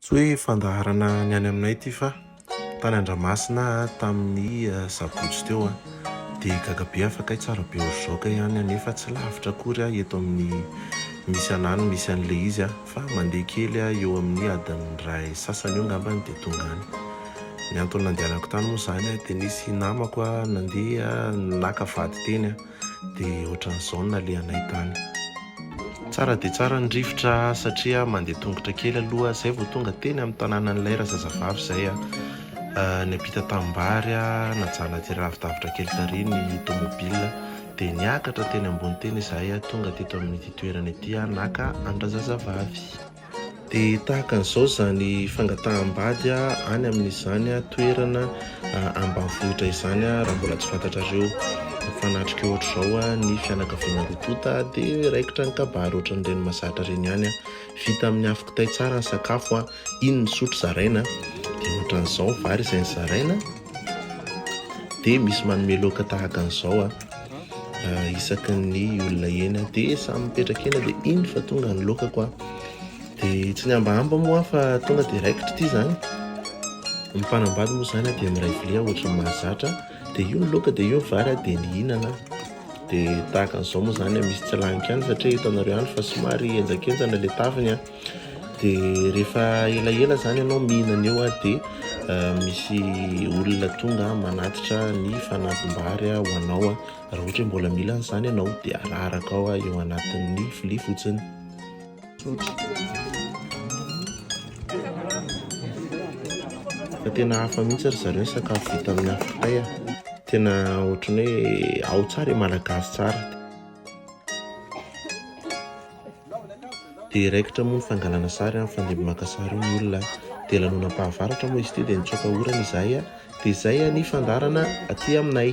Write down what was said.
Tsy hoe fandaharana ny any aminay ity fa tany Andramasina tamin'ny sabotsy teo dia gaga be aho fa kay tsara be ohatr'izao kay any nefa tsy lavitra akory eto amin'ny misy anà no misy an'ilay izy fa mandeha kely eo amin'ny adiny iray sasany eo angambany dia tonga any. Ny antony nandehanako tany moa izany dia nisy namako nandeha naka vady teny. Dia ohatran'izao no nalehanay tany. Tsara dia tsara ny rivotra satria mandeha tongotra kely aloha izay vao tonga teny amin'ny tanànan'ilay razazavavy izay. Niampita tanimbary, najanona aty lavidavitra kely tary ny tomobile dia niakatra teny ambony teny izahay tonga teto amin'ity toerana ity naka an-drazazavavy. Dia tahaka an'izao izany fangataham-bady any amin'izany toerana ambanivohitra izany raha mbola tsy fantatrareo. Mifanatrika eo ohatr'izao ny fianakaviana roa tonta dia raikitra ny kabary ohatran'ireny mahazatra ireny ihany. Vita amin'ny afo kitay tsara ny sakafo, iny ny sotro zaraina dia ohatran'izao ny vary izay nozaraina dia misy manome laoka tahaka an'izao isaky ny olona eny dia samy mipetraka eny dia iny fa tonga ny laokako. Dia tsy nihambahamba moa aho fa tonga dia raikitra ity izany. Ny mpanambady moa izany dia miray vilia ohatran'ny mahazatra. Dia io ny laoka dia io ny vary dia nihinana aho. Dia tahaka an'izao moa izany misy tsy laniko ihany satria hitanareo ihany fa somary henjakenjana ilay taviny an. Dia rehefa elaela izany ianao mihinana eo dia misy olona tonga manatitra ny fanampim-bary ho anao raha ohatra hoe mbola mila an'izany ianao dia araraka ao eo anatin'ny vilia fotsiny. Fa tena hafa mihitsy ry zareo ny sakafo vita amin'ny afo kitay a. Tena ohatran'ny hoe ao tsara e, malagasy tsara. Dia raikitra moa ny fangalana sary an, mifandimby maka sary eo ny olona. Dia lanonam-pahavaratra moa izy ity dia nitsoaka orana izahay. Dia izay ny fandaharana aty aminay.